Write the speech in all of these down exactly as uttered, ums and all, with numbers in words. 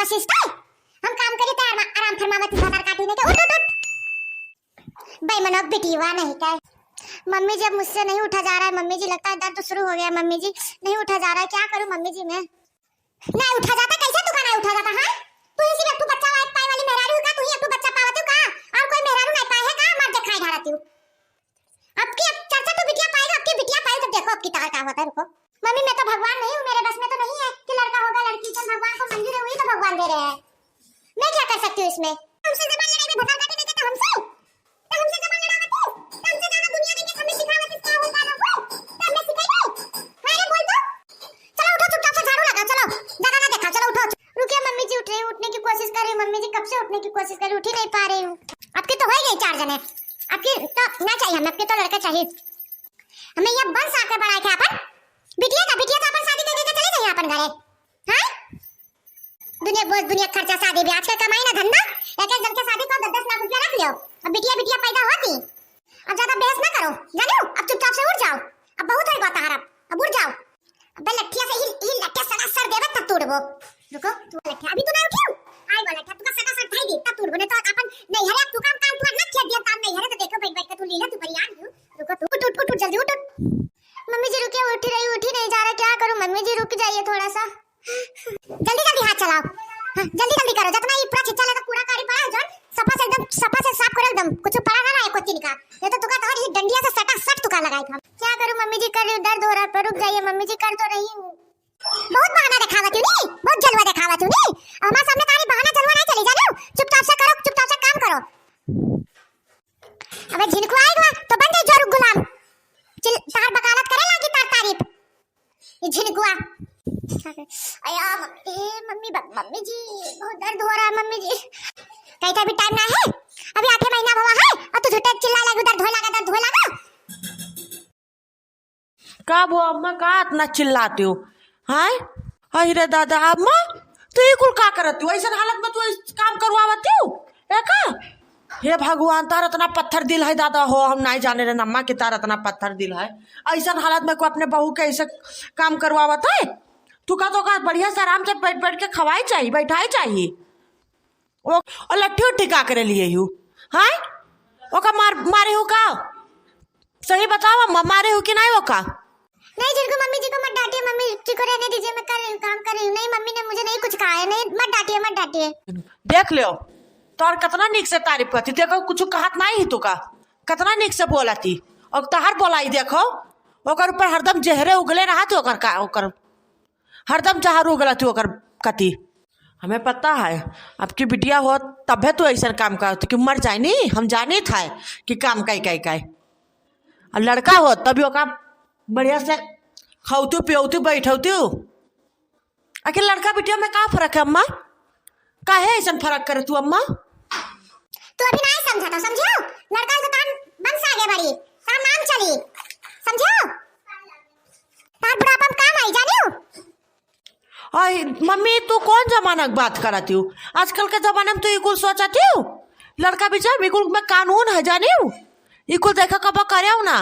कोशिश कर, हम काम करी तो आराम, आराम फरमावत ही भतार काटी नहीं के। उठ, उठ, उठ। बेमनोक बिटिया नहीं का। मम्मी जी, अब मुझसे नहीं उठा जा रहा है। मम्मी जी, लगता है दर्द शुरू हो गया। मम्मी जी, नहीं उठा जा रहा है, क्या करूँ मम्मी जी मैं? नहीं उठा जाता, कैसे तू का नहीं उठा जाता, हाँ? तू ही सिर्फ एक ठो बच्चा पाए वाली मेहरारू का, तू ही एक ठो बच्चा पावत हो का? और कोई मेहरारू नहीं पाए है का? मर जा, खाए ढारत हो। अब की, अब चर्चा तू बिटिया पाएगा, अब की बिटिया पाए तो देखो अब की तार का होता है, रुको। मम्मी, मैं तो भगवान नहीं हूँ, मेरे बस में तो नहीं है कि लड़का होगा, लड़की, जब भगवान को मंजूर है, वही तो भगवान दे रहे हैं। मैं क्या कर सकती हूँ इसमें? हमसे जबान लड़ाई में भतार काटी नहीं देता हमसे? तो हमसे जबान लड़ावत है? तो हमसे ज्यादा दुनिया देखे, हमें सिखावत है, क्या होता है ना वो? तो हमें सिखाइए। अरे बोल तो। चलो उठो, चुपचाप से झाड़ू लगाओ, चलो। ज्यादा ना देखा, चलो उठो। रुकिए मम्मी जी, उठ रही हूँ, उठने की कोशिश कर रही हूँ मम्मी जी, कब से उठने की कोशिश कर रही हूँ, उठ ही नहीं पा रही हूँ। अब की तो हो ही गई चार जने, अब की तो ना चाहिए हमें, अब की तो लड़का चाहिए हमें। ये बन साथ में बढ़ा के अपन बिटिया का, बिटिया तो अपन शादी करके चले जाइए अपन घरे। हाँ? दुनिया बोझ, दुनिया खर्चा, शादी ब्याह, आजकल कमाई ना धंधा, एक एक जन के शादी को दस दस लाख रुपया रख लियो। अब बिटिया, बिटिया पैदा होती, अब ज्यादा बहस ना करो, जानो? अब चुपचाप से उठ जाओ, अब बहुत है बात हरब, अब उठ जाओ। अबे लठिया से ही, ही लठिया सड़ा सर देवे तब तोड़बो। रुको, तू लठिया, अभी तू ना उठियो? आई वाला लठिया, तू का सड़ा सर धाई दी, तब तोड़बो, नहीं तो अपन नहीं हरे, तू काम, काम तू ना किया दिया, काम नहीं हरे, तो देखो बैठ बैठ के तू लीला, तू बरियार हो। रुको, तू उठ, उठ, उठ, उठ, जल्दी उठ, उठ। मम्मी जी रुकिए, उठ रही, उठ ही नहीं जा रहा, क्या करूँ मम्मी जी, रुक जाइए थोड़ा सा। जल्दी जल्दी हाथ चलाओ। हाँ, जल्दी जल्दी करो, जितना ये पूरा छिच्चा लगा, कूड़ा काड़ी पड़ा है जौन, सफा से एकदम, सफा से साफ करो एकदम, कुछ पड़ा ना रहा है कोई चीज का। ये तो तुका तो ये डंडिया से सटा सट तुका लगाई हम। क्या करूँ मम्मी जी, कर रही हूँ, दर्द हो रहा है, पर रुक जाइए मम्मी जी, कर तो रही हूँ। बहुत बहाना दिखावत हूँ नी, बहुत जलवा दिखावत हूँ नी। हमारे सामने तारी बहाना जलवा नहीं चली, जानो? चुपचाप से करो, चुपचाप से काम करो। अबे झिनकू आएगा तो बन जाए जोरू गुलाम। चिल, तार वकालत करे लागी तार तारीफ। ये झिनकुआ। अया मम्मी, ए मम्मी, ब-, मम्मी जी, बहुत दर्द हो रहा है मम्मी जी। कहीं तो अभी टाइम ना है, अभी आठे महीना हुआ है और तू झूठे चिल्ला लगे, दर्द होए लगा, दर्द होए लगा। का वो अम्मा, का इतना चिल्लाती हो? हाय, अरे दादा, अम्मा, तू ई कुल का करत हो? ऐसन हालत में तू ऐस-, काम करवावती हो? ए का? हे भगवान, तार इतना पत्थर दिल है दादा हो, हम नहीं जाने रहे अम्मा कि तार इतना पत्थर दिल है। ऐसन हालत में कोई अपने बहू के ऐसे काम करवावत है? तू का तो का बढ़िया से आराम से बैठ बैठ के खवाई चाहिए, बैठाई चाहिए। ओ, और लट्ठी उट्ठी का करे लिए हूँ? हाँ? ओका मार, मारे हो का? सही बताओ अम्मा, मारे हो कि नहीं ओका? नहीं झिनकू, मम्मी जी को मत डांटिए, मम्मी जी को रहने दीजिए, मैं कर रही हूँ, काम कर रही हूँ। नहीं मम्मी ने मुझे नहीं कुछ कहा है, नहीं, मत डांटिए, मत डांटिए। देख लो, तोर कितना नीक से तारीफ करती, देखो कुछ कहत नहीं ही तो का, कितना नीक से बोलती। और तहार बोलाई देखो, ओकर ऊपर हरदम जहरे उगले रहा थे ओकर का, ओकर हरदम जहर उगलत ही ओकर कति। हमें पता है, अब की बिटिया होत तबे तो ऐसन काम करत कि मर जाए नी, हम जानित है कि काम काई काई काई। और लड़का होत तभी ओका बढ़िया से खौतू पियौतू बैठौतू। आखिर लड़का बिटिया में का फर्क है अम्मा? काहे ऐसन फर्क करे तू अम्मा? तू अभी नहीं समझा था, समझियो? लड़का तो तान वंश आगे बढ़ी, तान नाम चली, समझियो? तार बुढ़ापा में काम आई, जानियो? आई, मम्मी, तू कौन जमाना की बात करत हो? आजकल के जमाना में तू ई कुल सोचत हो? लड़का बिचार, ई कुल में कानून है, जानियो? ई कुल देखा कबा करे ना।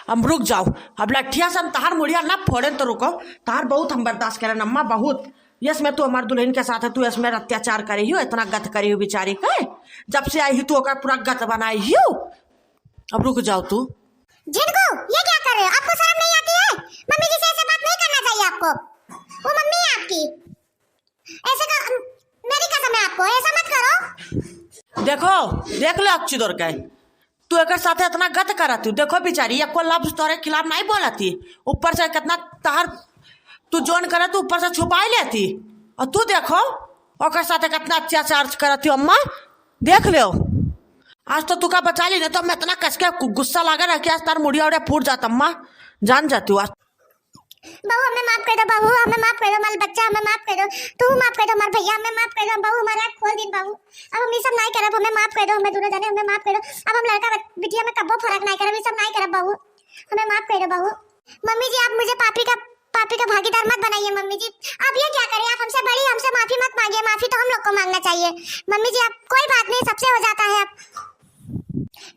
अब रुक जाओ, अब लठिया से हम तहार मुड़िया ना फोड़े तो रुको, तहार बहुत हम बर्दाश्त करेन अम्मा, बहुत। यस में तू हमार दुल्हन के साथ है, तू यस में अत्याचार करे ही हो, इतना गत करे ही हो बिचारी के, जब से आई ही तू ओकर पूरा गत बनाई ही हो। अब रुक जाओ तू। झिनकू, ये क्या कर रहे हो? आपको शर्म नहीं आती है? मम्मी जी से ऐसे बात नहीं करना चाहिए आपको। वो मम्मी है आपकी। ऐसे का, मेरी कसम है आपको, ऐसा मत करो। देखो, देख लो अक्चुदर के, तू एकर साथे इतना गत करत तू। देखो बिचारी, एको लफ्ज तोरे खिलाफ नहीं बोलती, ऊपर से कितना तहार तू जोन करे तू ऊपर से छुपाई लेती, और तू देखो ओकर साथे कितना अत्याचार करत तू अम्मा, देख लो। आज तो तू का बचा ली, नहीं तो मैं इतना कस के गु-, गुस्सा लागे ना कि आज तार मुड़िया उड़िया फूट जात अम्मा, जान जाती हूँ आज। बहू, हमें माफ कर दो, बहू, हमें माफ कर दो, हमारे बच्चा, हमें माफ कर दो, तू माफ कर दो, हमारे भैया, हमें माफ कर दो, बहू, हमारा आँख खोल दिन, बहू। अब हम ये सब नहीं करब, हमें माफ कर दो, हमें दोनों जने, हमें माफ कर दो। अब हम लड़का बिटिया में कब्बो फर्क नहीं करब, ये सब नहीं करब, बहू, हमें माफ कर दो, बहू। मम्मी जी, आप मुझे पापी का, पापी का भागीदार मत बनाइए, मम्मी जी। आप ये क्या करें, आप हमसे बड़ी, हमसे माफी मत मांगिए, माफी तो हम लोग को मांगना चाहिए। मम्मी जी, आप, कोई बात नहीं, सबसे हो जाता है। अब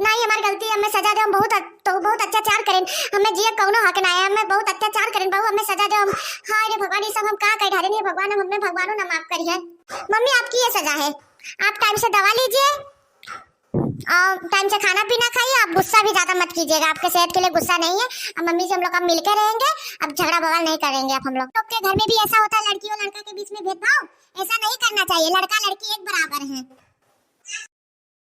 नहीं, हमार गलती, हमें सजा दो, हम बहुत अत-, तो बहुत अत्याचार करेन, हमें जिए कौनो हक ना है, हमें बहुत अत्याचार करेन बहू, हमें सजा दो। हम, हाय रे भगवान, ये सब हम का कह डारेन, हे भगवान, हम हमें भगवानो ना माफ करिहैं। मम्मी, आपकी ये सजा है, आप टाइम से दवा लीजिए और टाइम से खाना पीना खाइए। आप गुस्सा भी ज्यादा मत कीजिएगा, आपके सेहत के लिए गुस्सा नहीं है। अब मम्मी से हम लोग अब मिलके रहेंगे, अब झगड़ा बवाल नहीं करेंगे अब हम लोग। लोग के घर में भी ऐसा होता है, लड़की और लड़का के बीच में भेदभाव, ऐसा नहीं करना चाहिए, लड़का लड़की एक बराबर हैं।